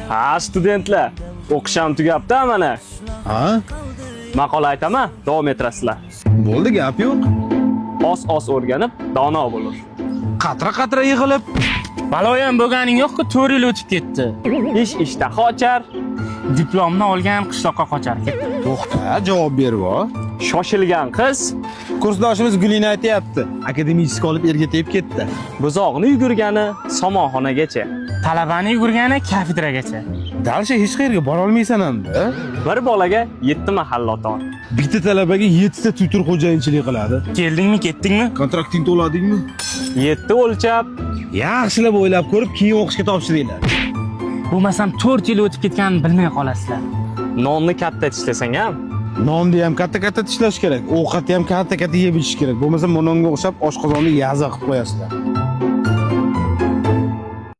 Ha, studentlar, o'qish ham tugabdi mana. Ha? Maqola aytaman, davom ettirasizlar. Bo'ldi, gap yo'q. Oz-oz o'rganib, dono bo'lur. Qatra-qatra yig'ilib, Baloyam bo'lganing yo'q-ku, 4 yil o'tib ketdi. Ish ishtaha ochar, Diplomni olgan qishloqqa qochar. to'xta, javob berib ol. Shoshilgan qiz Kursdoshimiz Gulina aytyapti. Akademический olib erga tegib ketdi. Buzoqni yugurgani somonxonagacha. Talabani yugurgani kafedragacha. Дальше hech qayerga bora olmaysan hamda. Bir bolaga 7 mahalla otor. Bitta talabaga 7 ta tutor xo'jayinchilik qiladi. Keldingmi, ketdingmi? Kontraktingni to'ladingmi? 7 o'lchab, Yaxshilab o'ylab ko'rib, keyin o'qishga topshiringlar. Bo'lmasam 4 yil o'tib ketganini bilmay qolasizlar. Nonni katta tishlasang ham Nonni ham katta-katta tishlash kerak, ovqatni ham katta-katta yeb ichish kerak. Bo'lmasa mononga o'xshab oshqozonni yaza qilib qo'yasizlar.